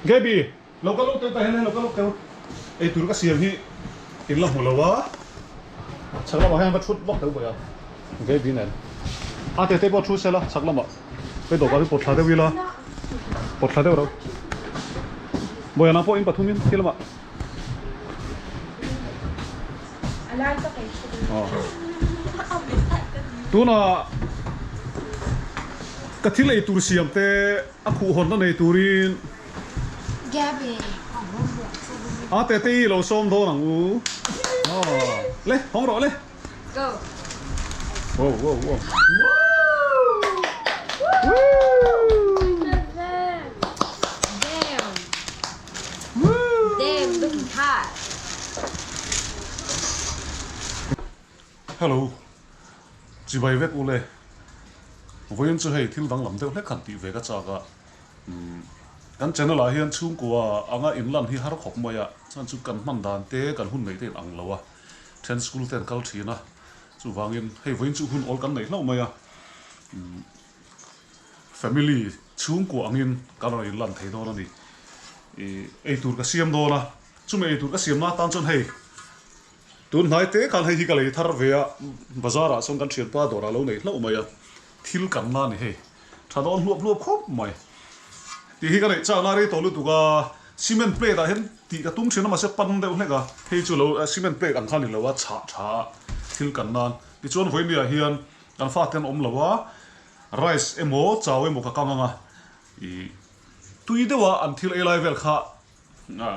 Gaby, lo kal lawk teh tah hian hei lo kal lawk teh u. Eitur ka siam hi in la hmu lo a, chhak lamah hian va thut vak teh u bawih a, Gaby nen. A tete pawh thu sela chhak lamah hei dawhkan hi pawt thla deuh ila, pawt thla deuh reuh. Bawih a nang pawh in pathumin khi lamah. Tunah ka thil ei tur siam te a khuh hawnna nei turin a tete i lo sawm dawn ang u. Le hawng rawh le. Go. Wow wow wow. Damn. Damn, looking hot. Hello. Chibai vek ule. Vawiin chu hei thil danglam deuh hlek han tih ve ka chak a. Kan channel ah hian chhungkua anga inlan hi har khawp mai a. Chuan chu kan hman dan te kan hun neih te in ang lo a. Then school te an kal thin a. Chuvangin hei vawiin chu hun awl kan neih hlauh mai a. Family chhungkua angin kan rawn inlan thei dawn a ni. Ih eitur ka siam dawn a, chumi eitur ka siamna atan chuan hei tun hnai te khan hei hi ka lei thar ve a, bazar ah chuan kan thianpa dawrah lo nei hlauh mai a, thil kan na a ni hei, tha dawn hluap hluap khawp mai. Tih hi ka neih chakna rei tawh lutuk a, cement plate ah hian tih ka tum thin a mahse pan deuh hlek a, hei chu lo cement plate ang kha ni lo a, chhah tha a thil kan nan. Tichuan vawinia hian kan fate an awm lo a, Rice emaw chau emaw ka kang anga i tui deuha an thil ei lai vel kha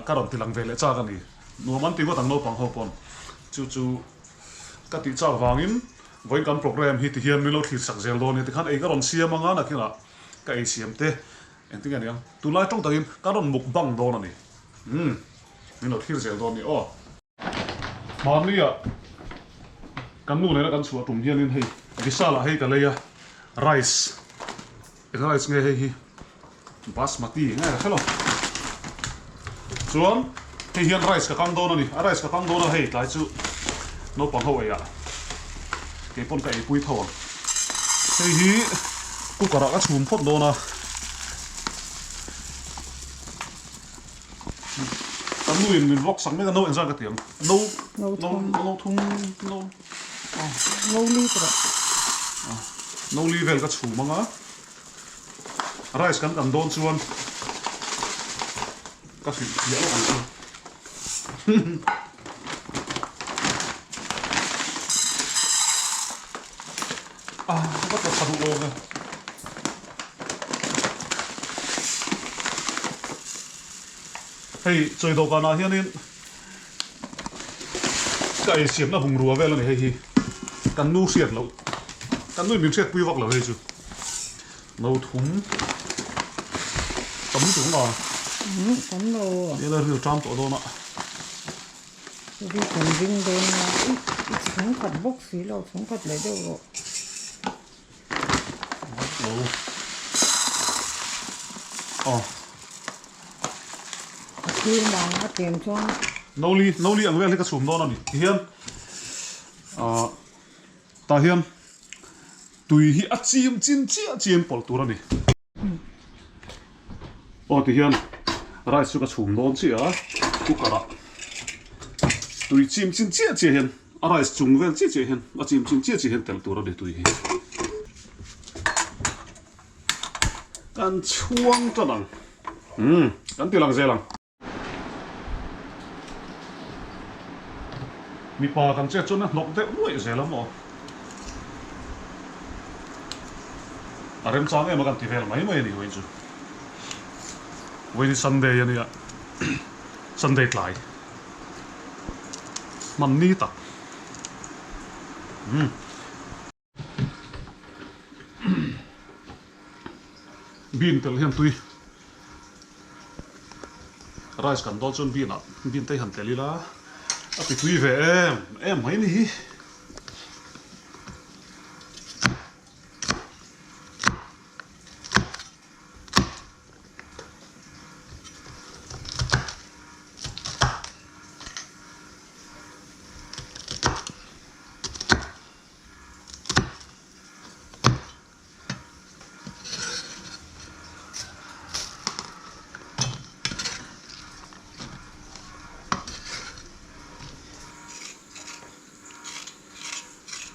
ka rawn ti lang ve leh chak a ni. Nuam an ti ngawt ang naupang ho pawn. Chu chu ka tih chak vangin vawiin kan program hi tihian min lo thlir sak zel dawn nia tikhan ei ka rawn siam anga nakinah ka ei siam te engtin nge niang tunlai tawng takin ka rawn mukbang dawn a ni. Umm min lo thlir zel dawn nia aw. Mahnia kan nu nena kan chhuah tum hianin hei Vishal ah hei ka lei a, rice eng rice nge hei hi basmati nge ka hrelo chuan hei hian rice ka kang dawn a ni, a rice ka kang dawn a hei tlai chu naupang ho ei ah keipawn ka eipui tho ang hei hi cooker ah ka chhum phawt dawn a. Ka nu in min vlog sak mek a no engzat ka ti ang no no no thum no no li tawh no li vel ka chhum anga rice kan kan dawn chuan ka hrilh fiah lawk ang chu ah ka tla tha duh lo ve. Hei chawi dawhkanah hianin ka ei siamna bungrua vel a ni hei hi kan nu hriat loh kan nu in min hriatpui vak lo hei chu no thum tam tung a tam lo ela ril ṭam tawh dawn a ri kan ring dawn a i chhungkhat bawk si lo chhungkhat leh deuh rawh. A thil mang a chen chuan. Noli noli ang vel hi ka chhum dawn a ni tihian ah tah hian tui hi a chim chin chiah chiah in pawlh tur a ni. Aw tihian rice chu ka chhum dawn chiah a cooker ah tui chim chin chiah chiah hian a rice chung vel chiah chiah hian a chim chin chiah chiah hian telh tur a ni tui hi. Kan chhuang tan ang umm kan ti lang zel ang. Mipa kan chet chuan a hnawk deuh nuaih zel a maw? A remchang em a kan ti vel mai mai a ni vawiin chu. Vawiin hi Sunday a nia, Sunday tlai hman ni tak. Umm. Bean telh hian tui rice kan dawn chuan bean ah bean te hi han telh ila a ti tui ve em em mai ni hi.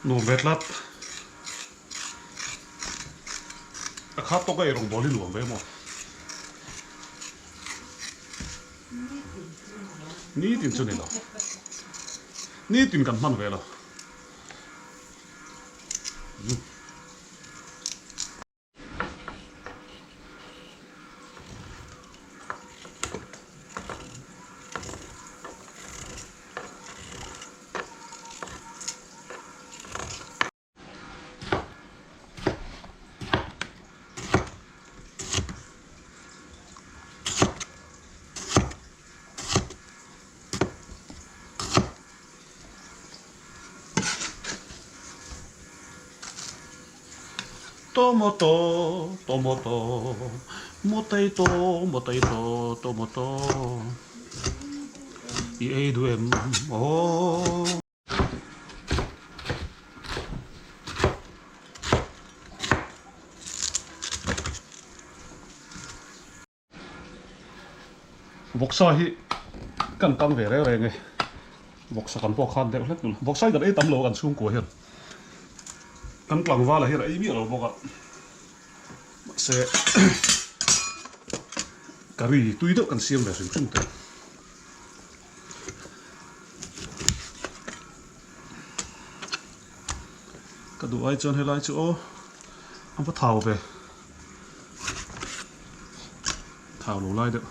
Nuam ve tlat. A khat tawk a eirawng bawl hi nuam ve maw? Nitin chu ni lo. Nitin kan hman ve lo. Tomato, tomato, motato, motato, tomato I ei duh em aw. Vawksa hi kan kang ve reng reng e, vawksa kan pawh khan deuh hlek lo, vawksa hi kan ei tam lo kan chhungkua hian kan tlangvala hian a ei miah lo bawk a, mahse curry tui deuh kan siam ve hrim hrim teh. Ka duh ai chuan helai chu aw a va thau ve. Thau lo lai deuh.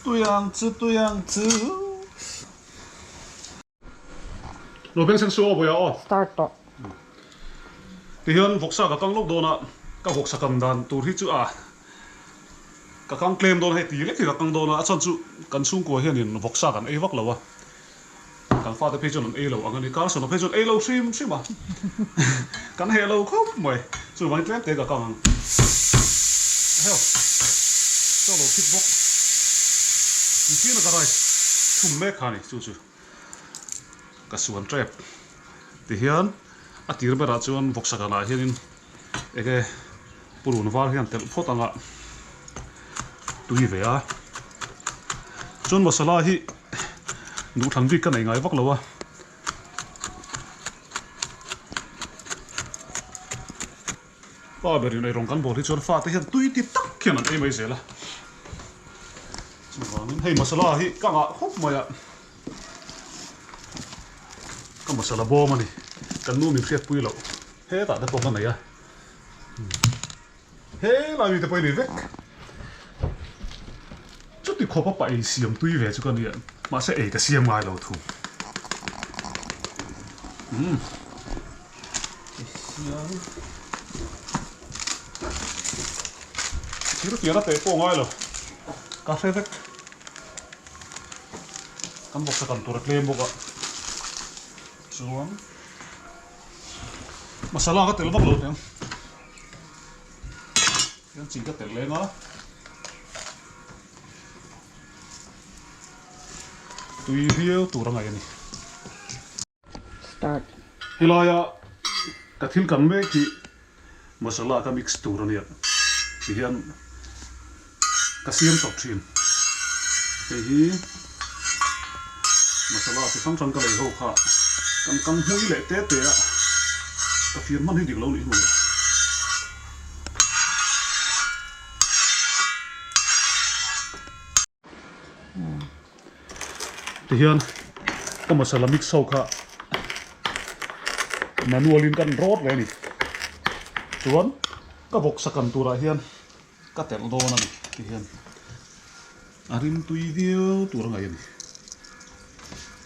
Tui ang chu tui ang chu. Lo beng sen su aw vawiah aw. Start tawh. Tihian vawksa ka kang lawk dawn a, ka vawksa kang dan tur hi chu a ka kang tlem dawn a hei ti lek hi ka kang dawn a, a chhan chu kan chhungkua hianin vawksa kan ei vak lo a, kan fate phei chuan an ei lo ang a ni, Carson-a phei chuan ei lo hrim hrim a, kan heh lo khawp mai, chuvangin tlem te ka kang ang. Heo, chaw lo phit bawk, nichina ka rice chhum mek kha a ni chu chu. Ka suan tep tihian a tir berah chuan vawksa kanah hianin enge purun var hian telh phawt anga tui ve a chuan masala hi duhthlan bik ka nei ngai vak lo a. Pa berin eirawng kan bawl hi chuan fate hian tui ti tak hian an ei mai zel a. Chuvangin hei masala hi ka ngah khawp mai a, ka masala bawm a ni. Kan nu min hriatpui loh hetah te pawh ka nei a, helai mite pawh i nei vek. Chuti khawp a pa ei siam tui ve chu ka nia, mahse ei ka siam ngai lo thung. Umm. Thir pian a teh pawh ngai lo, ka hre vek. Kan bawksa kan tur a tlem bawk a, chuan masala ka tel vak lo teh ang. Hian chi ka telh leng a. Tui viau tur a ngaih a ni. Start. Helaia ka thil kan mek hi masala ka mix tur a nia tihian ka siam chawp thin. Hei hi masala chi hrang hrang ka lei ho kha kan kang hmui leh te te a, ka fir hman hi dik lo nih hmel. Tihian ka masala mix ho kha manual in kan rawt ve a ni. Chuan ka vawksa kan turah hian ka telh dawn a ni tihian a rim tui viau tur a ngaih a ni.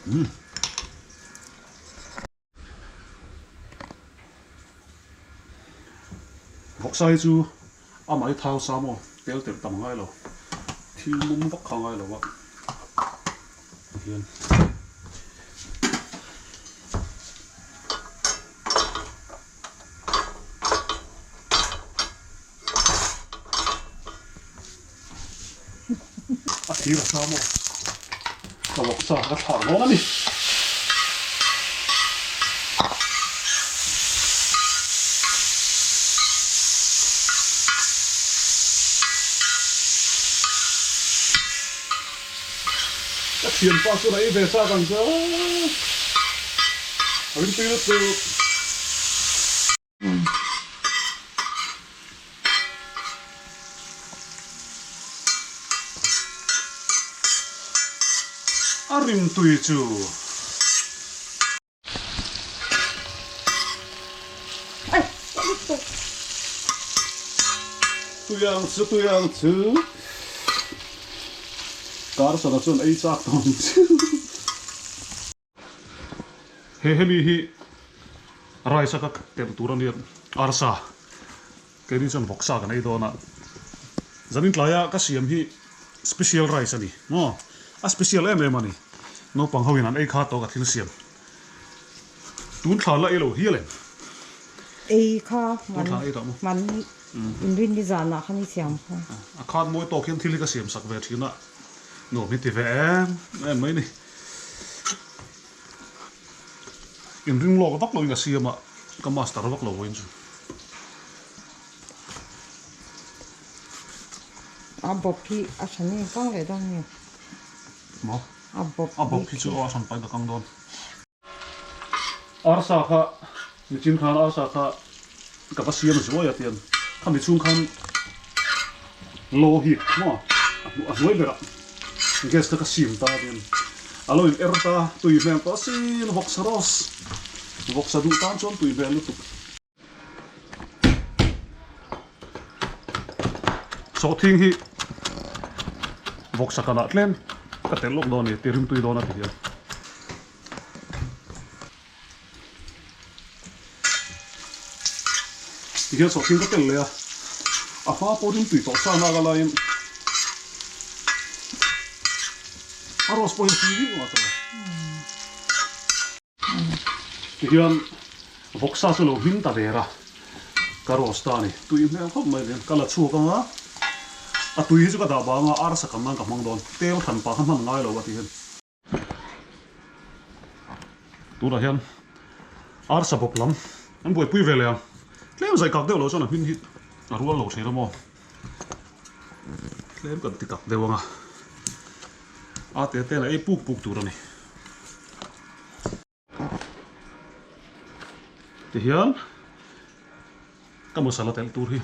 Umm. Vawksa hi chu amah hi thau sa maw tel telh tam ngai lo thil mum vak kha ngai lo a tihian a thir a sa maw ka vawksa ka thlak dawn a ni. thianpa chuan a ei ve chak ang che. A rimtui lutuk. A rimtui chu. Tui ang chu, tui ang chu. Carson-a chuan ei chak tawh ang chu. He hemi hi rice a ka telh tur a nia arsa keini chuan vawksa kan ei dawn a zanin tlaia ka siam hi special rice a ni maw a special em em a ni naupang ho in an ei kha tawh ka thil siam tun thla la ei lo hial em ei kha man man inrin ni zanah khan i siam kha a khat mawi tawk hian thil hi ka siam sak ve thin a nuam hi ti ve em em mai ni. Inring lawk vak loin ka siam a, ka master vak lo vawiin chu. A bawp hi a tha nge kang leh dawn nge? Maw? A bawp A bawp hi chu a hran pahin ka kang dawn. Arsa kha nichin khan arsa kha ka va siam zuai a tian khami chhung khan low heat maw a hnuai berah gas kha ka sim ta tian a lo in er ta tui hmel tawh asin vawksa rawse vawksa duh tan chuan tui hmel lutuk. Sawhthing hi vawksa kanah tlem ka telh lawk dawn a ni ti rimtui dawn a ti hian. Tihian sawhthing ka tel leh a, a hma pawh rimtui tawh sa nak a laiin a rose pawh hian tui viau a tawh a. Tihian vawksa chu lo hming ta der a, ka rose ta a ni. Tui hmel khawp mai nen ka la chhuak ang a, a tui hi chu ka dah bang a, arsa kan nan ka hmang dawn, tel hran pah kha hman ngai lo a ti hian. Tunah hian arsa bawp lam an buaipui ve leh ang. Tlem zai kak deuh loh chuan a hming hi a rual lo thin a maw. Tlem kan ti kak deuh ang a. A te te la ei puk puk tur a ni. Tihian ka masala telh tur hi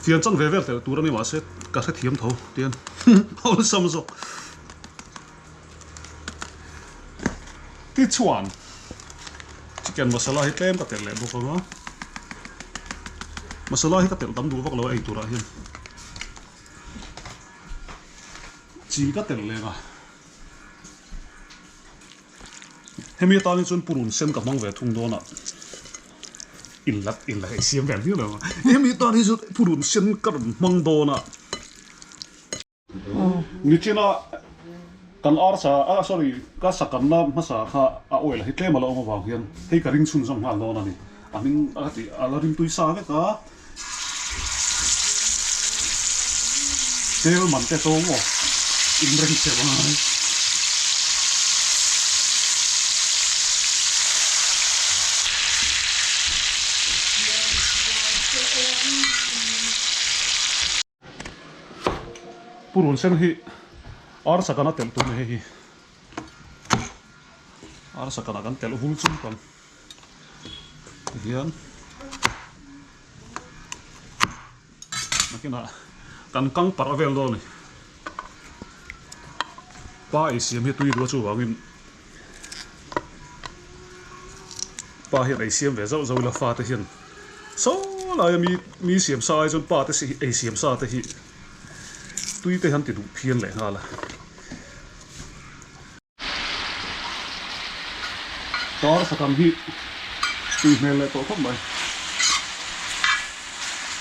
fian chan ve vel telh tur a ni mahse ka hrethiam tho tian awlsam zawk tichuan chicken masala hi tlem ka telh leh bawk ang a masala hi ka telh tam duh vak lo a ei turah hian chi ka telh leh ang a. Hemi atan hi chuan purun sen ka hmang ve thung dawn a, inla inla hei siam ve viau lo a, hemi atan hi chuan purun sen ka rawn hmang dawn a. Nichina kan arsa ah sorry ka sakanna hmasa kha a oil hi tlem a la awm avang hian hei ka ring chhunzawm nghal dawn a ni, a hming a tih a la rimtui sa vek a. Tel man te tawng aw in reng cheu a ngai. Purun sen hi arsa kana telh tur a ni hei hi. Arsa kana kan telh vul chung kan tihian nakinah kan kang parh vel dawn a ni. Pa ei siam hi tui duh a chuvangin pa hian ei siam ve zauh zauh ila fate hian saw laia mi mi siam sa ai chuan pa te ei siam sa te hi tui te hian ti duh phian leh nghal a. Tar sakam hi tui hmel leh tawh khawp mai.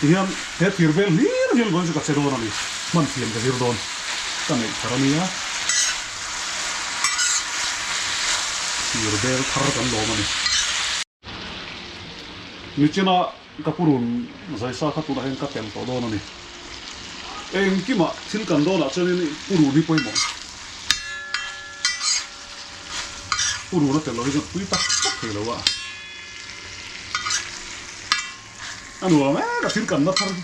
Tihian he thir vel hlir hian vawiin chu ka che dawn a ni. Hman thiam ka zir dawn ka neih thar a nia. Thir bel thar kan lawm a ni. Nichina ka purun zaisa kha tunah hian ka tel tawh dawn a ni. Engkimah thil kan dawnah chuanin purun hi pawimawh. Purun a tel loh hi chuan pui tak tak thei lo a. A nuam e ka thil kanna thar hi.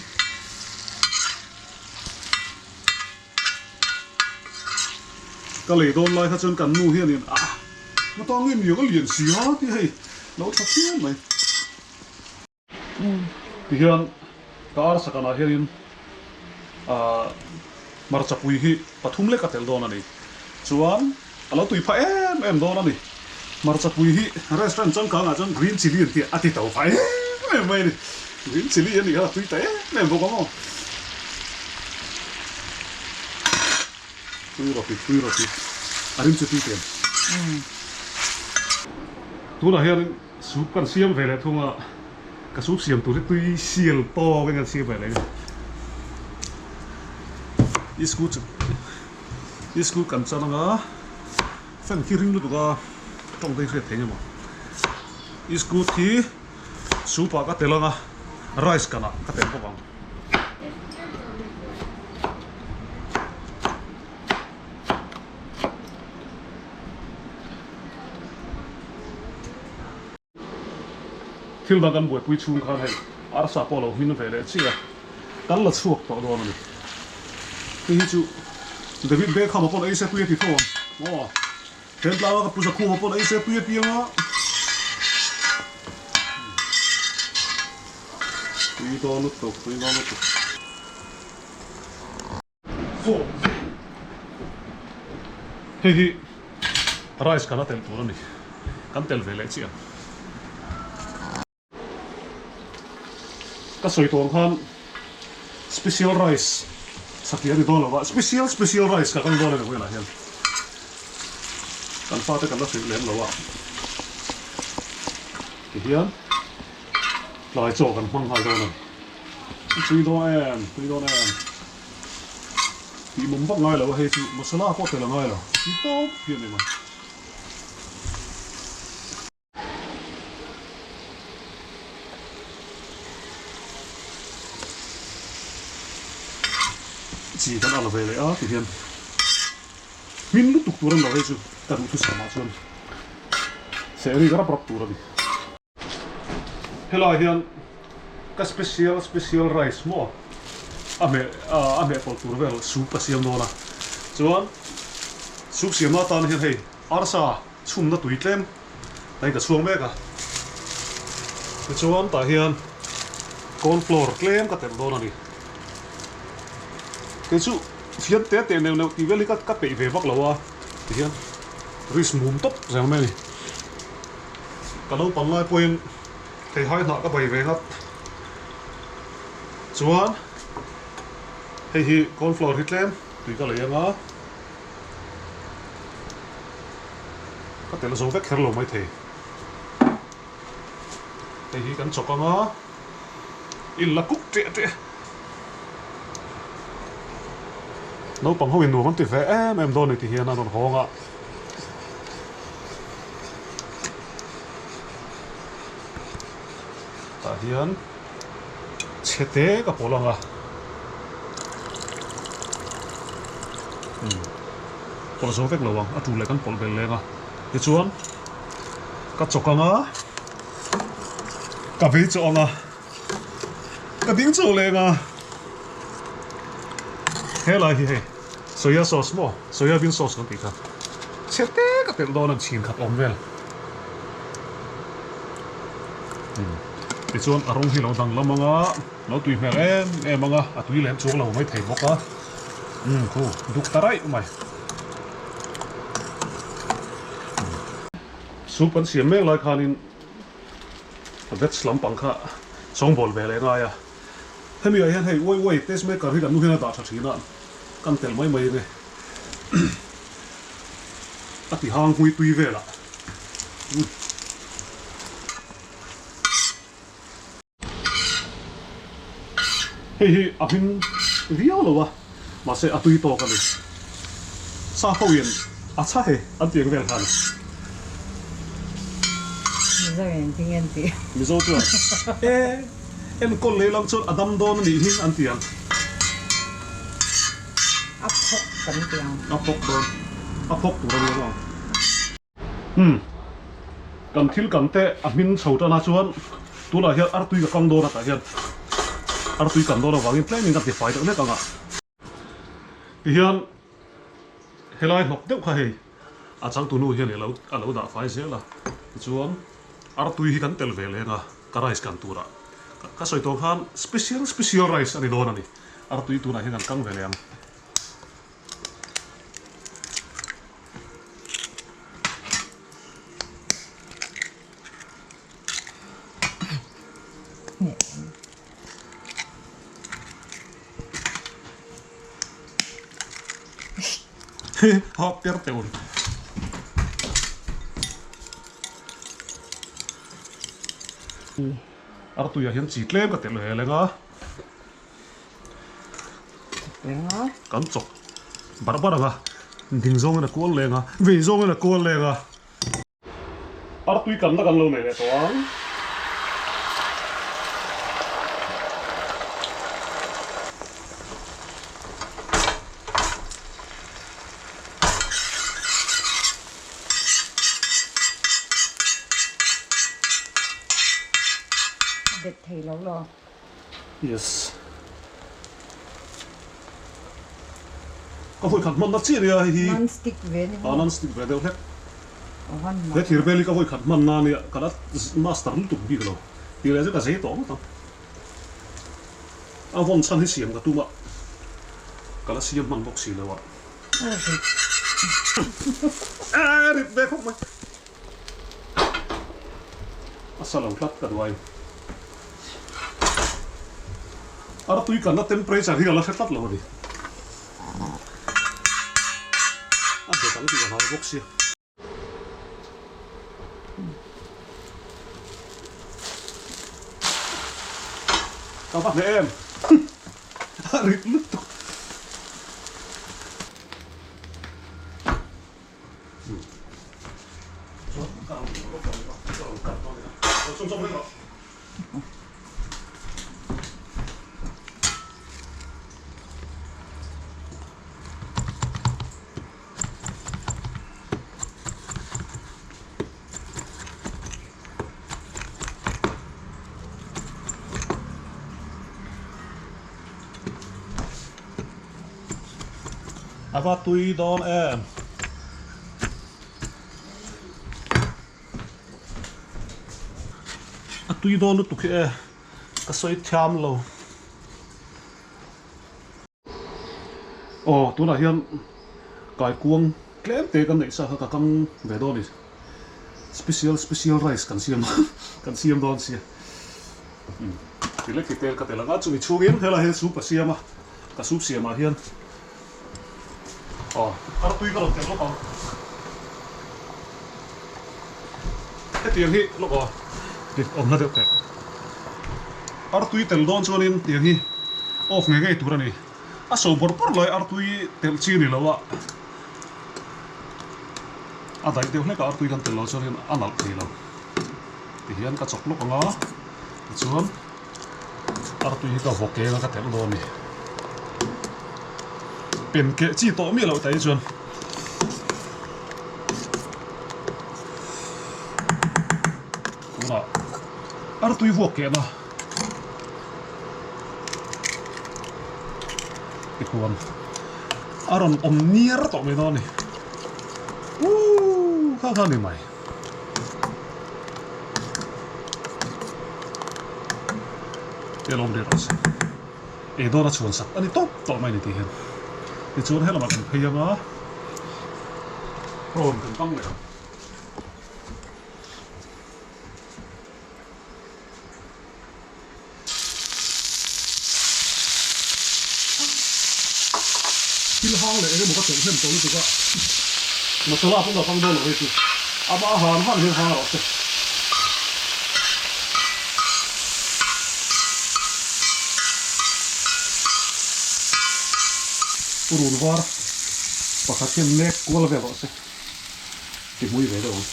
Ka lei dawn lai kha chuan kan nu hianin a hma tang nge miang a lian si a tih hei lo tha phian mai. Tihian ka arsa kanah hianin ahh hmarchapui hi pathum lek a tel dawn a ni. Chuan a lo tui phah em em dawn a ni. Hmarchapui hi restaurant changkangah chuan green chilli an tih a ti to phah em em mai a ni. Green chilli a nih kha a tui ta em em bawk ang aw. Tui rawh pi, tui rawh pi. A rim chu tui ken. Tunah hianin soup kan siam ve leh thung a, ka soup siam tur hi tui sial tawk in kan siam ve leh a ni. Iskut chu iskut kan chan anga fan khi ring lutuk a tawng te hi hriat thei emaw. Iskut hi soup ah ka tel anga rice kanah ka tel bawk ang. Thil dang kan buaipui chhung khan hei arsa pawh lo hmin ve leh chiah a, kan la chhuak tawh dawn a ni. Hei hi chu David Beckham a pawn ei se tui a ti tho ang maw? Thentlang a ka pu Zakhuma pawn ei se tui a ti ang a. Tui dawn lutuk, tui dawn lutuk. Hei hi rice kan a tel tur a ni, kan tel ve leh chiah ang. Ka sawi tawng khan special rice satliah a ni dawn lo va, special special rice ka kal dawn a ni vawiinah hian. Kan fate kan la hrilh lem lo a, tihian tlai chaw kan hmang nghal dawn a ni. Tui dawn em, tui dawn em. Tih mawm vak ngai lo a hei chu masala pawh tel a ngai lo, tui tawp hi a ni mai. Chi kan al ve leh a ti hian hmin lutuk tur a ni lo hei chu ka duhthusam ah chuan seh rik rap rap tur a ni. Helai hian ka special special rice maw a hmeh a hmeh pawlh tur vel soup ka siam dawn a chuan soup siamna atan hian hei arsa chhumna tui tlem a in ka chhuang mek a tichuan tah hian corn flour tlem ka telh dawn a ni kei chu fiam te te neuh neuh tih vel hi ka peih ve vak lo a tihian rice mum tawp zel mai a ni. Ka naupang lai pawhin theihai hnah ka bai ve nghat. Chuan hei hi corn flour hi tlem tui ka lei anga ka tel zo vek kher lo maithei. Hei hi kan chawk anga in la kuk teh teh. Naupang ho in nuam an ti ve em em dawn ni ti hian a rawn hawng a. Tah hian chhe te ka pawlh ang a. Pawlh zo vek lo ang a tul leh kan pawlh belh leng a. Tichuan ka chawk ang a, ka vei chawh ang a. Ka ding chauh leng a, helai hi hei soya sauce maw soya bean sauce kan tih kha chhe te ka telh dawn a chhin khat awm vel tichuan a rawng hi lo danglam ang a lo tui hmel em em ang a a tui lem chuang lo mai thei bawk a umm khu duk ta raih mai soup an siam mek lai khanin. Veg lampang kha sawngbawl ve leh ngai a, hemi ah hian hei uai uai taste maker hi kan nu hian a dah tha thin a, kan telh mai mai ange a ti hang hui tui vel ah. Hei hi a hming viau lo a, mahse a tui tawk a ni. Sa ho in a chha he an ti ang vel kha a ni. Mizo in ti nge an ti? Mizo chuan e enkawl leh lam chuan a dam dawn a nih hi an ti ang. A phawk kan ti ang. A phawk dawn. A phawk tur a ni ang. Umm. Kan thil kan te a hmin chho tan a chuan tunah hian artui ka kang dawn a tah hian artui kan dawn avangin tlem in kan ti fai deuh hlek ang a. Tihian Helai hnawk deuh kha hei a changtunu hian i lo a lo dah fai zel a, tichuan artui hi kan tel ve leng a, ka rice kan turah ka sawi tawh khan special special rice a ni dawn a ni, artui tunah hian kan kang ve leh ang. Hawk ter teh un. Artuiah hian chi tlem ka telh ve leng a. Kan chawk barh barh ang a, ding zawngin a kual leng a, vei zawngin a kual leng a. Artui kanna kan lo nei leh tawh ang. A bet thei lo lo. Yes. Ka vawi khat hmanna chiah nia hei hi. Non stick ve ni maw? Non stick ve deuh hlek. He thir vel hi ka vawi khat hmanna nia ka la master lutuk bik lo. Tih leh chu ka zei tawh ngawt ang. A vawn chhan hi siam ka tum a, ka la siam hman bawk si lo a. A rit ve khawp mai. A sa lo tlat ka duai. Artui kanna temperature hi a la hre tlat lo a ni. A bet ang tih ka hlau bawk sia. Ka va hneh em? A rit lutuk. A va tui dawn em? A tui dawn lutuk hi e, ka sawi thiam lo. Aw, tunah hian kaikuang tlem te kan neih sa kha ka kang ve dawn a ni. Special special rice kan siam kan siam dawn sia. Ti lek hi tel ka tel ang a, chumi chhungin helai hian soup a siam a, ka soup siamah hian aw artui ka rawn tel lawk ang. Hetiang hi lawk aw ti awmna deuh teh. Artui tel dawn chuanin tiang hi off ngei ngei tur a ni. A so bawrh bawrh lai artui telh chi a ni lo a, a daih deuh hlek a artui kan tel lo chuanin a nalh thei lo. Tihian ka chawk lawk ang a, tichuan artui hi ka vaw keng a ka telh dawn a ni. Pen keh chi tawh miah loh ta hi chuan. Tunah artui vuak kehna tikhuan a rawn awm niar tawh mai dawn a ni. Uuh kha kha a ni mai. Tel awm rih rawh se. Ei dawn a chhuan sak a ni tawp tawh mai a ni tih hian. Tichuan helamah kan phei ang a, prawn kan kang leh ang. Thil hang leh engemaw ka chawlh hnem tawh lutuk a, masala pawh ka hmang dawn lo hei chu amah a han han hian hang rawh se. Purun var pakhat hian nek kual vel rawh se. Ti hmui ve deuh ang.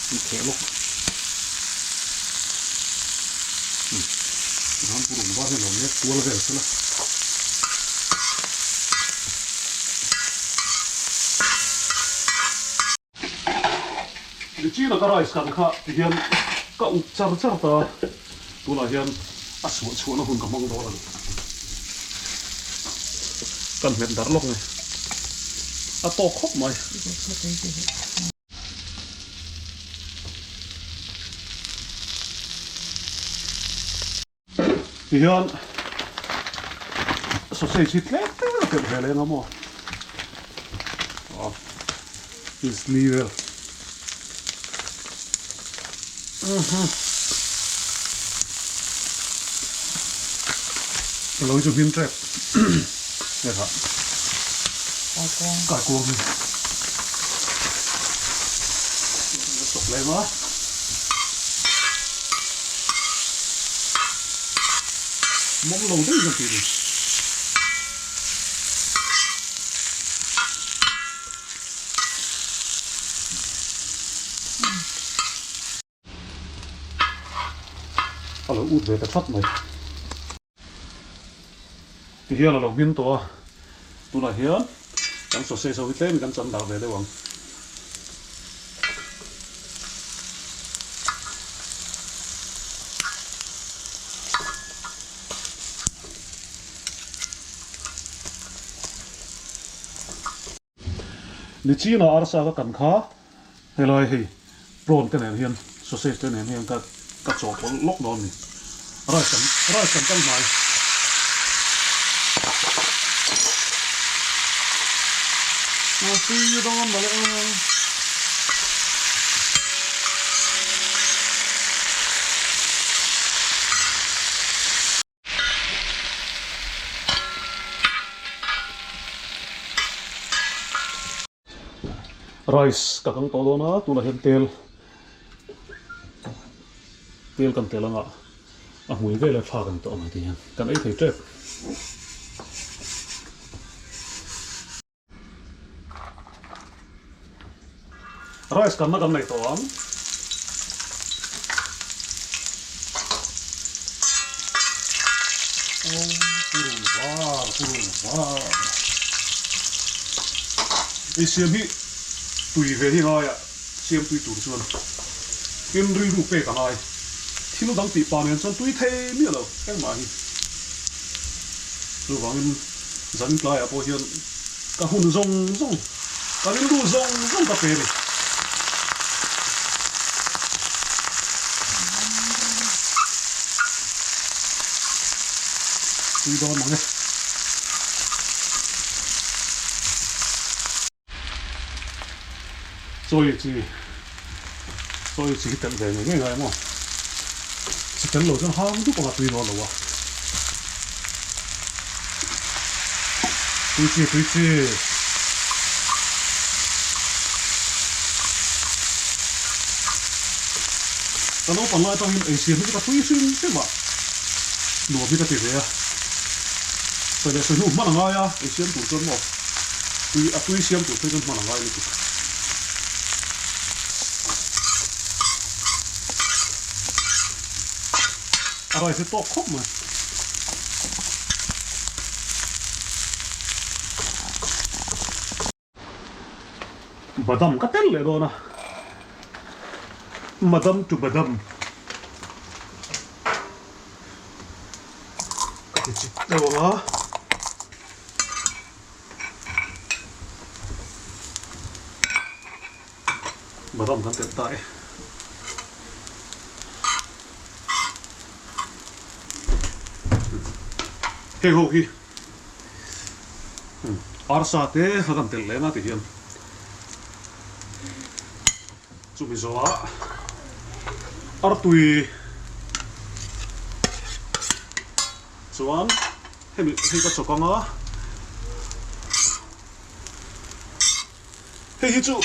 Ti theh lawk. Umm. Tikhan purun var hian lo nek kual vel sela. Nichina ka rice kan kha tihian ka up char char ta tunah hian a suah chhuahna hun ka hmang dawn a ni. Kan hmet darh lawk nge. A tawk khawp mai. Tihian sausage hi tlem tlem a telh ve leh anga maw aw isli vel lo hi chu hmin tep nge kha kaikuang hi chawp leh anga. Mawm lo daih hian tih ni. A lo ut ve ta tlat mai. Ti hian a lo hmin tawh a, tunah hian kan sausage ho hi tlem in kan chan dah ve deuh ang. Nichina arsa ka kan kha helai hei prawn te nen hian sausage te nen hian ka ka chawhpawlh lawk dawn a ni. Rice kan rice kan kal hnai. A tui dawn mawle aw. Rice ka kang tawh dawn a tunah hian tel tel kan tel anga a hmui vel a thlak a ni tawh ang heti hian kan ei thei tep. Rice kanna kan nei tawh ang. Purun var, purun var. Ei siam hi tui ve hi ngai a, siam tui tur chuan tin rilru pek a ngai. Thil dang tih pa nen chuan tui thei miah lo engmah hi. Chuvangin zan tlaiah pawh hian ka hun zawng zawng, ka rilru zawng zawng ka pe a ni. Tui dawn mang e. Chawi chi, chawi chi hi telh ve ngei ngei ngai maw? Chi tel lo chuan hang dup anga tui dawn lo a. Tui chi, tui chi. Ka naupang lai atangin ei siam hi chu ka tui hrim hrim a, nuam hi ka ti ve a. Sawi leh sawi hnu hman a ngai a, ei siam tur chuan maw tui a tui siam tur phei chuan hman a ngai lutuk. A rice hi tawk khawp mai. Badam ka tel leh dawn a, Madam to Badam ka ti chik deuh ang a. Badam kan telh ta e. Heng ho hi. Arsa te a kan telh leng a ti hian chumi zawhah artui chuan hemi hei ka chawk anga hei hi chu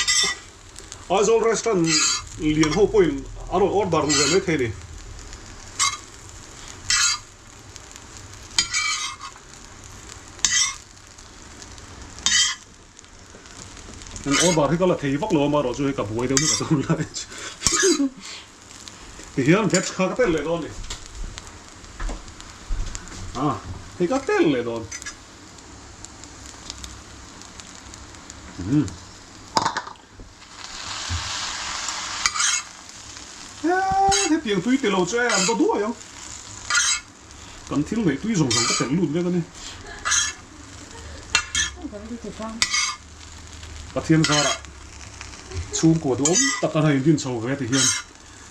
Aizawl restaurant lian ho pawhin an rawn order duh ve maithei a ni. An order hi ka la thei vak lo a marawh chu hei ka buai deuh hlek a tun lai chu tihian veg kha ka tel leh dawn a ni a hei ka tel leh dawn umm. Hetiang tui ti lo chu e an va duai ang. Kan thil neih tui zawng zawng ka telh lut vek a ni. Pathian zarah chhungkua duhawm tak a rawn din chho ve ti hian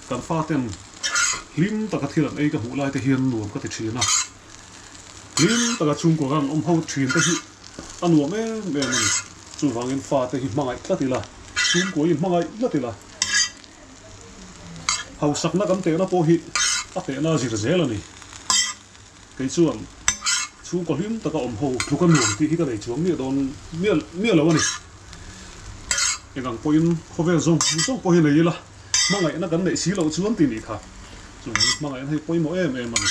kan faten hlim taka thil an ei ka hmuh lai te hian nuam ka ti thin a. Hlim taka chhungkua kan awm ho thin te hi a nuam em em a ni. Chuvangin fate hi hmangaih tlat ila, chhungkua hi hmangaih tlat ila. Hausakna kan tehna pawh hi a tehna a zir zel a ni. Kei chuan chhungkaw hlim taka awm ho tluka nuam tih hi ka nei chuang miah dawn miah miah lo a ni. Eng ang pawhin khawvel zawng zawng pawh hi nei ila hmangaihna kan neih si loh chuan tih nih kha. Chuvangin hmangaihna hi pawimawh em em a ni.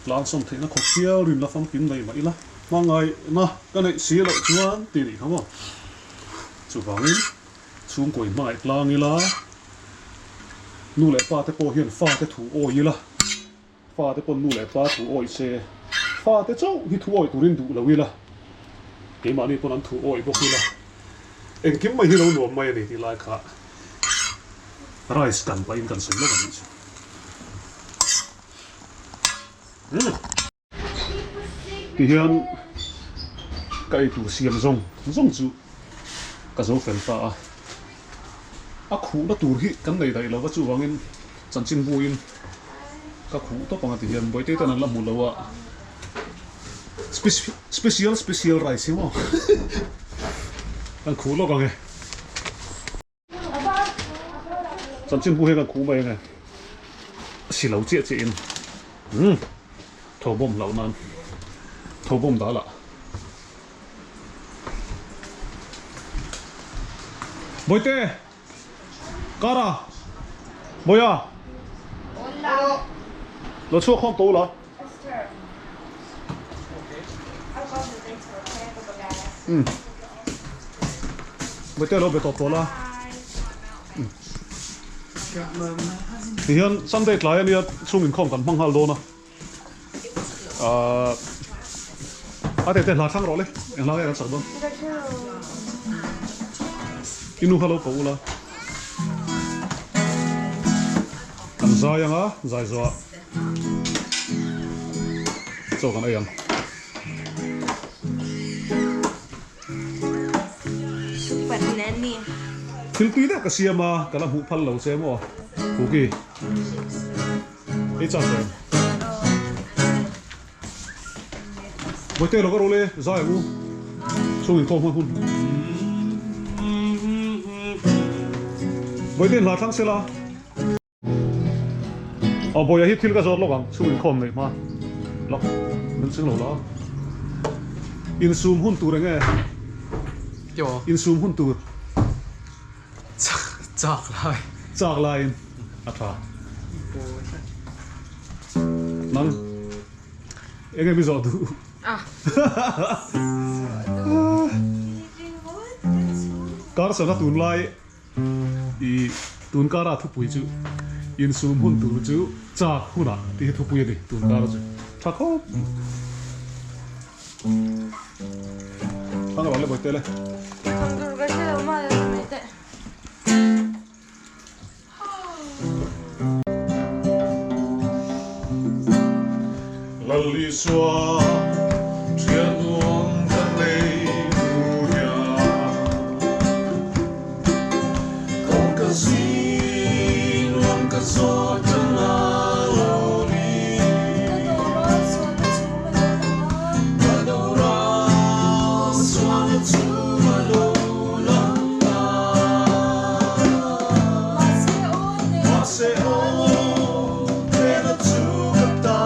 Tlangsawm theihna khawp hial rinna famkim nei mah ila hmangaihna ka neih si loh chuan tih nih kha maw. Chuvangin. Chhungkaw in hmangaih tlang ila, nu leh pa te pawh hian fa te thu awi ila, fa te pawn nu leh pa thu awi se, fa te chauh hi thu awi turin duh lo ila, keimahni pawn an thu awi bawk ila, engkim mai hi lo nuam mai a ni tih lai kha rice kan pahin kan sawi lawk a nih chu. Tihian ka eitur siam zawng zawng chu ka zo fel ta a, a khuhna tur hi kan nei daih lo va chuvangin chanchin buin ka khuh tawp ang a tihian Bawihte ten an la hmu lo a, special special rice hi maw kan khuh lawk ang e. Chanchin bu hi kan khuh mai ange si lo chiah chiah in umm tho bawm loh nan tho bawm dah lah Bawihte Kara Bawiha lo chhuak khawm tawh ula Umm Bawihte lo be tawp tawh la Tihian Sunday tlai ania chhung inkhawm kan hmang nghal dawn a Ahh A tete hla thlang rawh le eng hla nge kan sak dawn I nu kha lo ko ula Kan zai anga zai zawh ah Chaw kan ei ang. Super nanny. Thil tui deuh ka siam a, ka la hmuh phal lo che maw Kuki. Ei chak em? Bawihte lo ka rawh le, zai ang u. Chhung inkhawm hman hun. Bawihte hla thlang sela. Aw Bawiha hi thil ka zawt lawk ang chhung inkhawm neih hma lawk min ching lo la insum hun tur enge insum hun tur chak lai chak laiin a tha nang enge mi zawh duh Carson a tunlai I tun kara thupui chu insum hun tur chu chak hunah tih hi thupui a ni tun kara chu tha khawp Thang rawh le bawihte le. Thang tur ka hre lo mah le mai teh. Lal Isua thian nuam ka nei hmu hian Kawng ka zin nuam ka zawt ta nga lo ni Ka doral sual a chhum a lo lang ta Mahse aw tena chu ka ta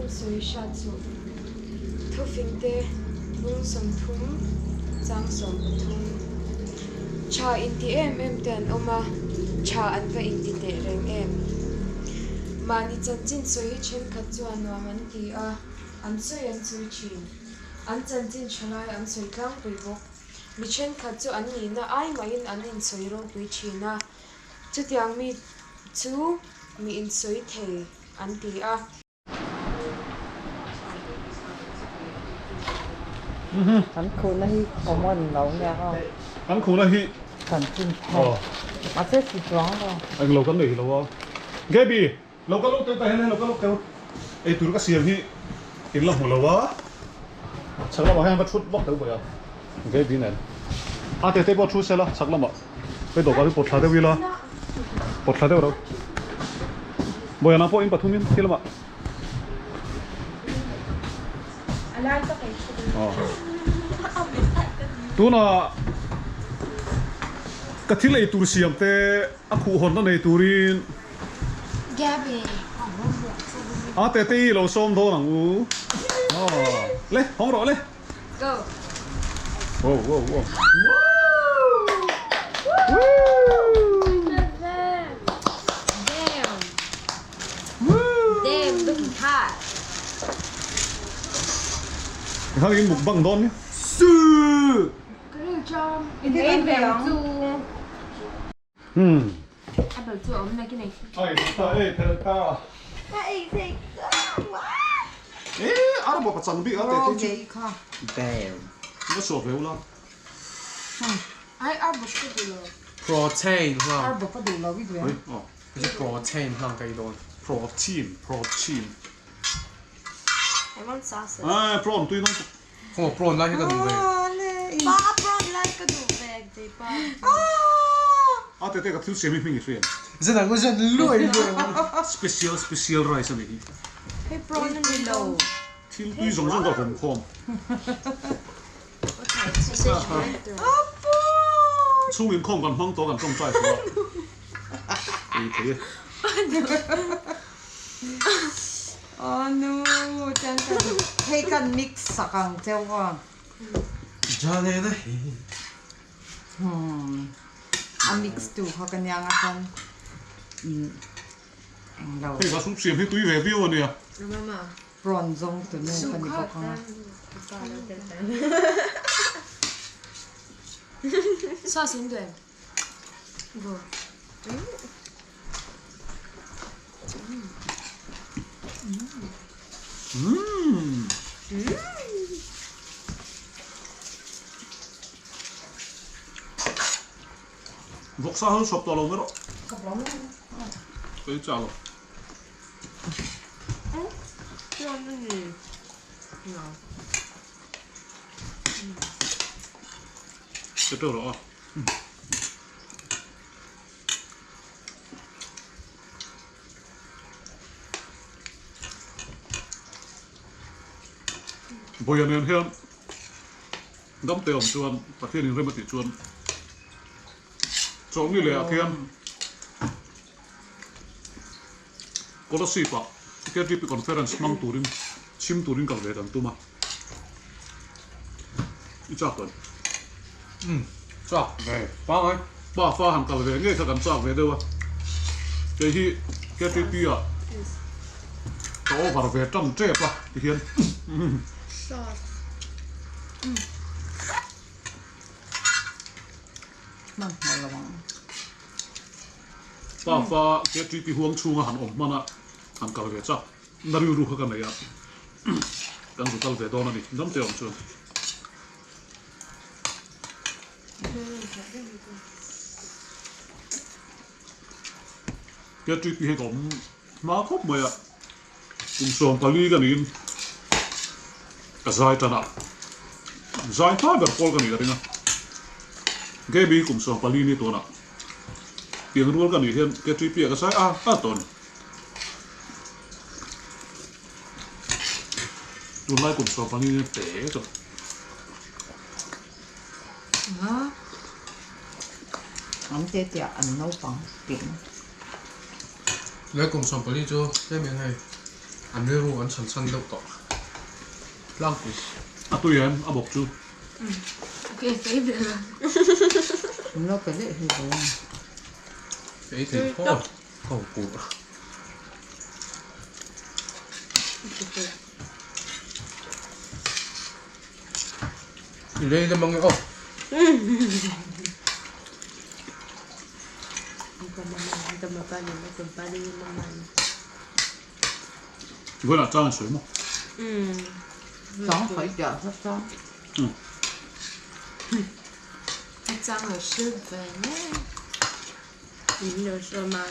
Chanchin sawi hriat suh. Thufingte bung 30 chang 13. Tha inti em em te an awm a, tha an va inti teh reng em? Mahni chanchin sawi hi thenkhat chuan nuam an ti a, an sawi an sawi thin. An chanchin tha lai an sawi tlangpui bawk. Mi thenkhat chu an nihna ai mahin an insawi ropui thin a, chutiang mi chu mi insawi thei an ti a. Kan khuhna hi common lo nia aw. Kan khuhna hi kan chin phei. Mahse si chuang lo. Englo kan nei lo a. Gaby, lo ka luk teu ta hian lo ka luk teu. Ei tur ka siam hi in la hmu lo a. Chhak lamah hian va thut vak teu bawih a. Gaby nen. A te te pawh thu sela chhak lamah. Hei dawhkan hi pawt thla deuh ila. Pawt thla deuh reuh. Bawiah pawh in pathumin khi lamah. Tuna ka thil ei tur siam te a khuh hawnna nei turin a tete i lo sawm dawn ang u. Le hawng rawh le. Go. Wow wow wow. Damn. Damn, looking hot. Hang in mukbang dawn ni. Ei ve ang chu. Hmm. A bal chu a awm na ki nei. Ai ta ei phel ta. Ka ei thei E ar bawk a chang bik a te te chu. Kha. Damn. Na suah ve ula. Ai ar bawk ka duh lo. Protein Ar hlang. bawk ka duh lo i duh Oi em? oh. Hei chu protein hlang ka ei dawn. Protein, protein. I want sausage. Ai prawn tui dawn tuk. Khaw prawn lai hi ka duh ve. Pa prawn lai ka duh ve jei pa. A te te ka thil siam hi hming i hria em? Zan ang zan luai luai ang. Special special rice a nih hi. Hei prawn a ni lo. Thil tui zawng zawng ka vawm khawm. Sausage mai tur. Chhung inkhawm kan hmang tawh kan tawngtai tawh a. Ei thei e. Aw nu chuan kan hei kan mix sak ang cheu a. Jane na hi. Hmm a mix tu kha ka niang a chuan eng lo. Hei ka soup siam hi tui ve viau a nia. Prawn zawng tu nu ka ni bawk ang a. Sauce in duh em? Vawksa ho chhawp tawh lo mai rawh. Kei chah lo. Che teuh rawh a. Vawiin nen hian damte awm chuan Pathian in rem a tih chuan chawlhni leh ah khian Kolasib ah KTP conference hmang turin chhim turin kal ve kan tum a i chak tawn. Umm chak ve pangai. Pa fa han kal ve ngei kha kan chak ve deuh a kei hi KTP ah ka over ve tan tep a ti hian. Pa fa KTP huang chhunga han awm hman a han kal ve chak na rilru kha ka nei a kan zu kal ve dawn a ni dam te awm chuan. KTP hi ka awm hma khawp mai a kum 14 ka niin ka zai tan a zai hma ber pawl ka nih ka ring a Gaby kum 14 ni tunah pian rual ka nih hian KTP ah ka zai a a tawn tunlai kum 14 ni te chu. An te tiah an naupang ping. Lai kum 14 chu tlem in hei. An rilru an chhan chhan deuh tawh tlangpui. A tui em a bawk chu. Min lo pe leh hi bo. Ka ei thei thaw ka ho kur. I lei lam ange aw. Vawiinah chang in sawi maw? Chang fai piah hla chang. Chang lo hrilh ve ngei. Min lo hrawm a.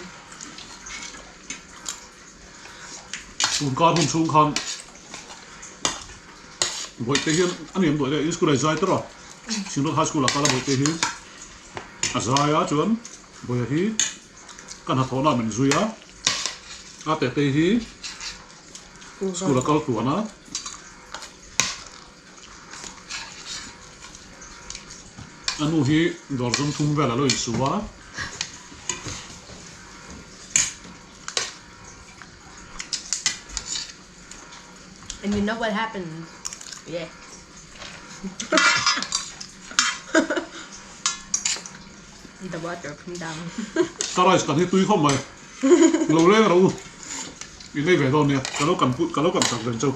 Tun kar hun chhung khan Bawihte hian a ni an duai leh in school ah i zai tawrh a, Singlot High School ah kal a Bawihte hi a zai a chuan Bawiha hi ka hnathawhna ah min zui a, a Tetei hi school a kal tluan a. A nu hi dawr zum thum vel a lo insu a. And you know what happens? Yeah. The water come down. Ka rice kan hi tui khawp mai. Lo leng rawh u. I nei ve dawn nia. Ka lo kan ka lo kan sak ven chauh.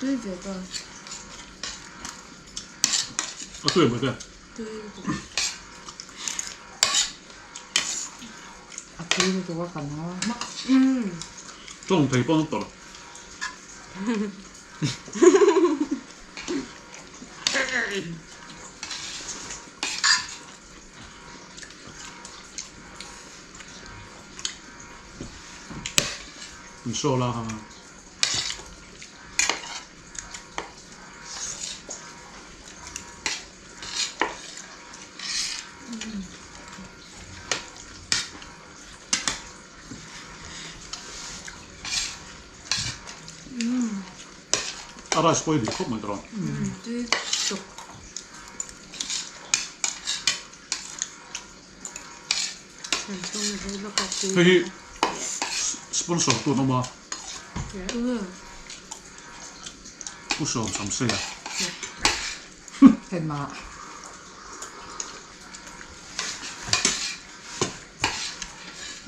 Tui ve ta. A tui mai te. Tui. A tui lutuk a kan ngawi hmak. Tawng thei pawn a tawrh. Ni show la ha. A rice pawh hi dik khawp mai tawh. Tui tuk. Hei hi sponsor tu an awm a. Pu Sawm Samseia. Keimah.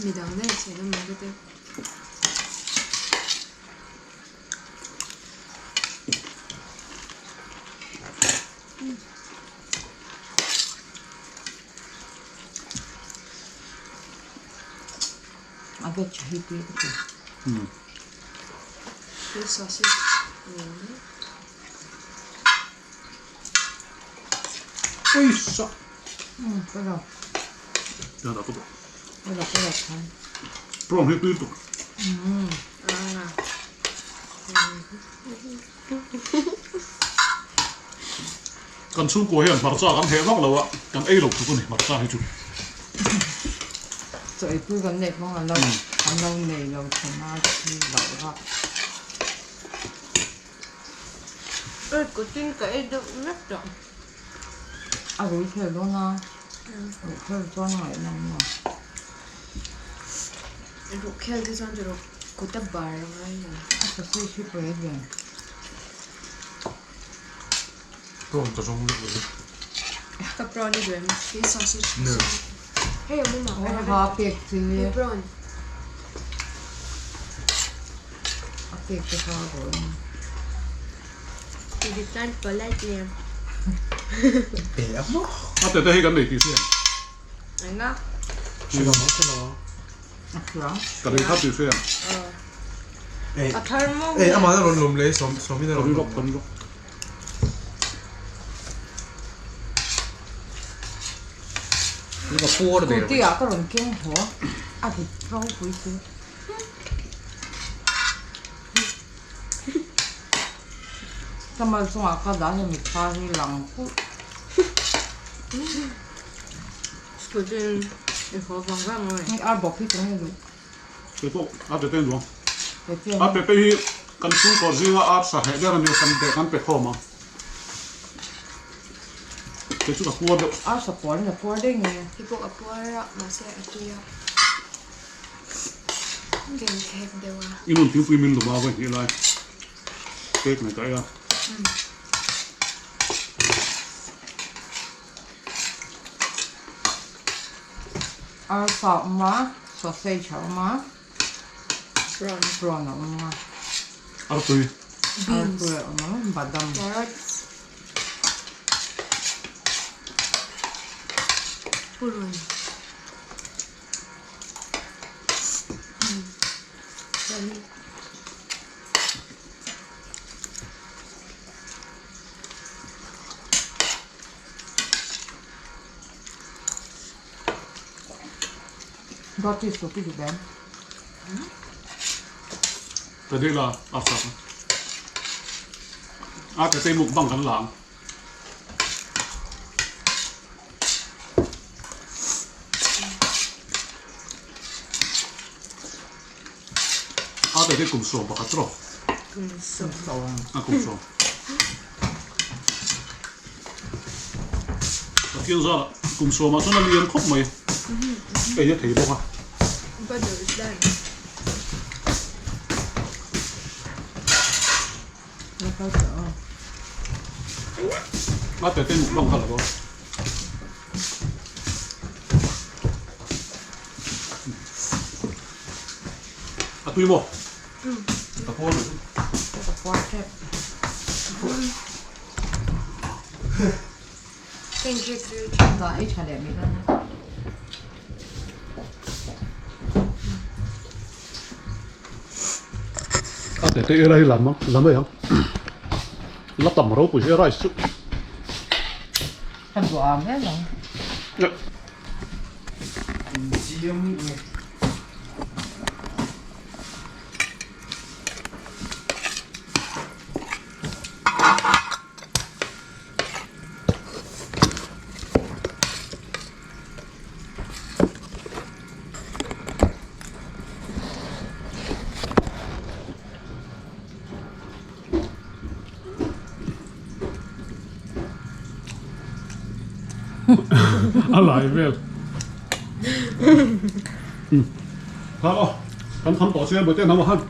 Midang daih che na mai ka ti. A veg hi tui ka ti. Tui sausage nen. Ui sa. Ka lo. Ya da to. Ka lo ka lo khan. Prawn hi tui tuk. Kan chhungkua hian hmarcha kan heh vak lo a, kan ei lo tuk a ni hmarcha hi chu. Chaw eipui kan neih hmang an lo an lo nei lo thin a thi loh vak. Ui kutin ka ei deuh vek tawh. A rui thei dawn a, ruh khel chuan ngaihna awm lo. Ruh khel te chuan chu kut a bar a ngai lo. A sausage hi pawi a lian. Prawn ka zawng deuh mai. Ka prawn i duh em? He sausage. No. Hei awm awm a. Aw ha pek chi. He prawn. A pek te kha a rawn. You declined politely. Pe a maw? A tete hi kan nei tih hria. Enga? Hre lo, hre lo. A hria. Ka lei kha tih hria. A thar maw? Eh, amah a rawn lawm leh sawm sawmin a rawn lawm. Kan rawk. Ka puar der. Scooty ah ka rawn keng haw a rit ropui si. Ka mal chungah ka dah hemi thla hi lang pulh. Scooty in i haw vang vang mai. Hei ar bawk hi ka nge duh. Keipawh a tete in duang. A pepe hi kan chhungkaw zinga arsa heh ber a nia kan pe kan pe khawm ang. Kei chu ka puar deuh. Arsa puar in a puar daih nge. Hi pawh a puar a mahse a tui a ken khek deuh a. I nun thingpui min lum a vawi hnih lai cake nei ta ei a. Arsa a awm a, sausage a awm a. Prawn. Prawn a awm a. Artui. Beans. Artui a awm a, badam. Carrots. Purun. Roti soup i duh em? Ka dil a, a sak a. A ke te mukbang kan la ang. A ke te kum sawm pakhat rawh. Kum sawm. A kum sawm. Pathian zara kum sawmah chuan a lian khawp mai ei a thei bawk a. A tete mukbang kha la bawk. A tui maw? Ka puar mai. Ka puar tep. Thank you. Dah ei tha leh mai dawn a. A tete ela hi lam la mai ang. La tam ropui hi rice chu. Ka duh am em ang. A lai vel. Kha aw, kan tham tawh chian bawihte hnam a han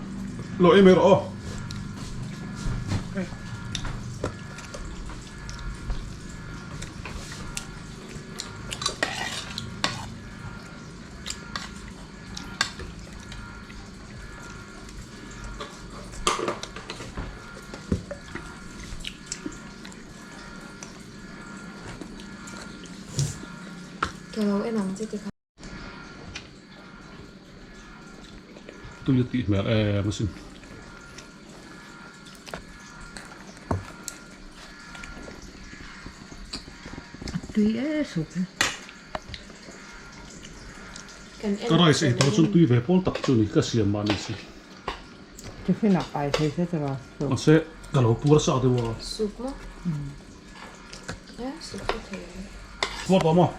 lo ei mai rawh aw. Ka lo en ang che tikha. Tui a tih hmel em asin. Tui e suk e. Ka rice ei tawh chu tui ve pawl tak chu ni ka siam mah ni si. Tiffin ah kai thei se tiraw soup. Mahse ka lo pur a sak deuh a. Soup maw? Soup chu thei ang. Puar tawh maw?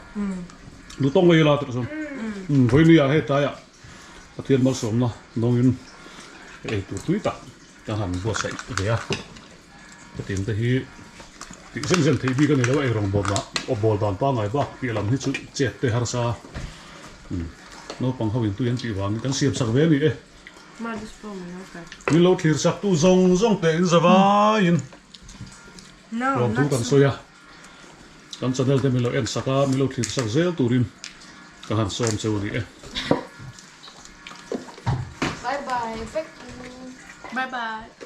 Lu tawng mai ila tih chuan. Vawiin ah hei tlaiah Pathian malsawmna nawngin ei tur tui tak ka han buatsaih ve a. Hetiang te hi tih zen zen theih bik a ni lo a, eirawng bawl lah aw bawl dan pangngai bak piah lam hi chu chet te harsa naupang ho in tui an tih vangin kan siam sak ve a ni e. Min lo thlir sak tu zawng zawng teh in zavaiin lawmthu kan sawi a, kan channel te min lo en sak a, min lo thlir sak zel turin ka han sawm cheu a ni e. Bye bye vek u. Bye bye.